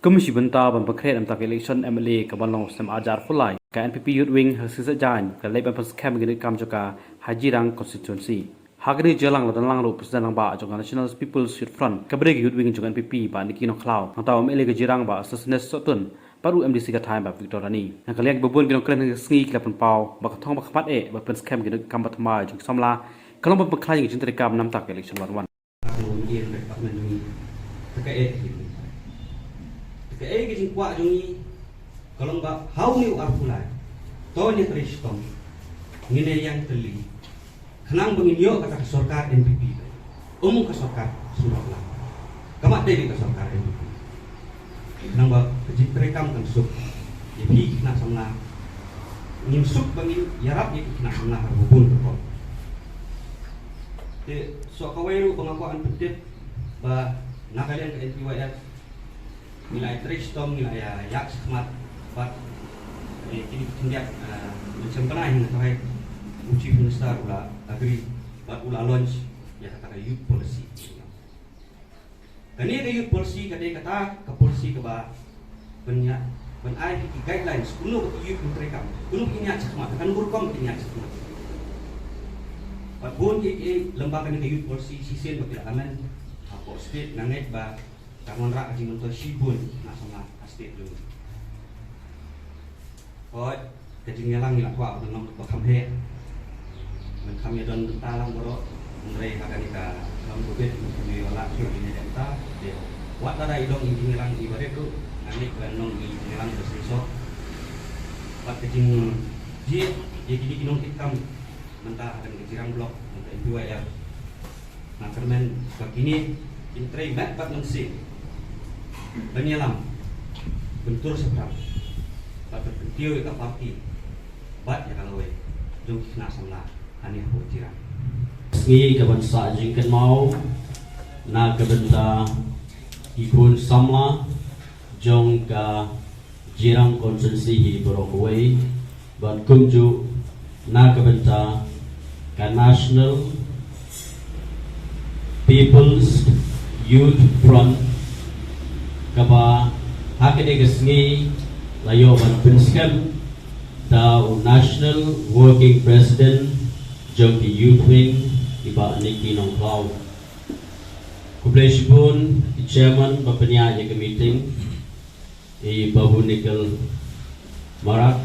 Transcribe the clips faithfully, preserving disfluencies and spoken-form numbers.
Kum shi bynta ban pynkhreh namar ka election M L A ka ban long snem ar hajar arphew lai, ka N P P Youth Wing ha Shisha Jain ka leit ban pynskhem ïa ki kam jong ka ha Jirang constituency. Ha kane ka jingïalang la don lang ruh u President Rangbah jong ka National People's Youth Front, kaba dei ka Youth Wing jong ka N P P, Bah Nicky Nongkhlaw, nangta u M L A ka Jirang Bah Sosthenes Sohtun, bad u M D C ka thaiñ Bah Victor Rani. Na ka liang kiba bun ki nongkren ha kine ki sngi ki la pynpaw ba ka thong ba khmat eh ban pynskhem ïa ki kam ba thymmai jong ki samla ka long ban pynkhlaiñ ïa ka jingtrei kam namar ka election wan wan. Ka ruh ïa ka department jong ngi. Te kaei ka jingkwah, te kaei ka jingkwah jong ngi ka long ba ha une u arphew lai, to ngin trei shitom, ngin ïeng tylli khnang ba ngin ïoh kata ka sorkar N P P. Ym ka sorkar sumar lang, ka mut dei ka sorkar N P P. Khnang ba ka jingtrei kam kan suk ïa phi ki khynnah samla, ngin suk ba ngin ïarap ïa ki khynnah samla ha kaba bun ka rukom. Te shuh kawei ruh ba nga kwah ban pyntip ba na ka liang ka N P Y F ngi la ïa trei shitom, ngi la ïa ïaid shakhmat bad, eh, kine ki khyndiat, eh, mynshem bnai hynrei u Chief Minister u la agree bad u la launch ïa kata ka youth policy. Kane ka youth policy ka dei kata ka policy kaba pynïa, pynai ki guidelines kumno ba ki youth kin trei kam, kumno ba kin ïaid shakhmat, kano ka rukom ba kin ïaid shakhmat. Bad bun kiei kiei lyngba kane ka youth policy shisien ba ki la amend hapoh state, nga ngeit ba kan wanrah ka jingmyntoi shibun na samla ha state jong ngi. Hooid, ka jingïalang ngi la kwah ban long ba kham heh, ban kham ïa don bynta lang baroh. Hynrei ha kane ka long Covid ngi kham ïa lah shuh ïa kane ka bynta. Te wat lada i long i jingïalang iba rit ruh, nga ngeit ban long i jingïalang ba shisha. Bad ka jingjied ïa kine ki nongkitkam mynta ha kane ka Jirang Block, mynta N P Y F, nga kyrmen ba kine kin trei met bad mynsiem ban ïalam, ban tur shaphrang bad ban kyntiew ïa ka party bad ïa ka lawei jong ki khynnah samla hangne hapoh Jirang. Sngi ka ban sah jingkynmaw na ka bynta ki khun samla jong ka Jirang constituency hi baroh kawei, bad kumjuh na ka bynta ka National People's Youth Front, kaba ha kane ka sngi la ïoh ban pynskhem da u National Working President jong ki Youth Wing, i Bah Nicky Nongkhlaw. Khublei shibun i Chairman ba pynïaid ïa ka meeting, i Babu Nikhil Marak,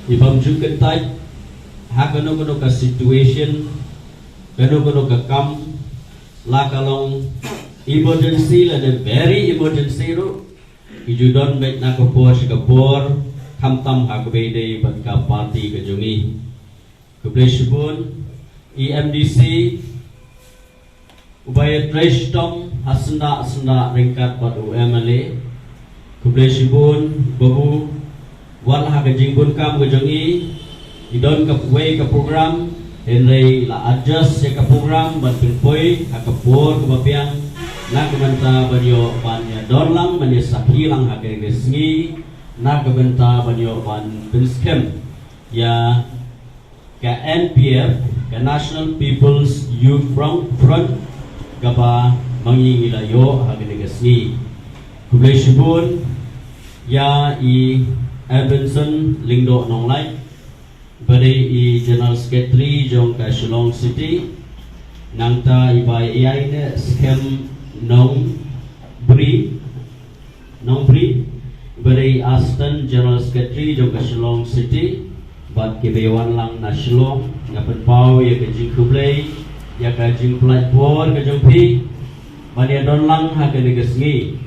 i bym ju kyntait ha kano kano ka situation, kano kano ka kam, la ka long emergency lane very emergency ruh, ki ju don beit na ka por sha ka por, khamtam ha kaba ïadei bad ka party ka jong ngi. Khublei shibun i M D C uba ïa trei shitom ha syndah syndah ryngkat bad u M L A. Khublei shibun Babu, wat la ha ka jingbun kam ka jong i, i don kawei ka program, hynrei la adjust ïa ka program ban pynpoi ha ka por kaba biang, na ka bynta ban ïoh ban ïa don lang, ban ïa sakhi lang ha kane ka sngi, na ka bynta ban ïoh ban pynskhem ïa ka N P F, ka National People's Youth Front, Front, kaba ma ngi ngi la ïoh ha kane ka sngi. Khublei shibun ïa i Ebenson Lyngdoh Nonglait, ba dei i General Secretary jong ka Shillong City, nangta i Bah Ïainehskhem Nongbri, Nongbri, ba dei Assistant General Secretary jong ka Shillong City, bad kiba ïa wan lang na Shillong, nga pynpaw ïa ka jingkhublei, ïa ka jingpynlait por ka jong phi ban ïa don lang ha kane ka sngi.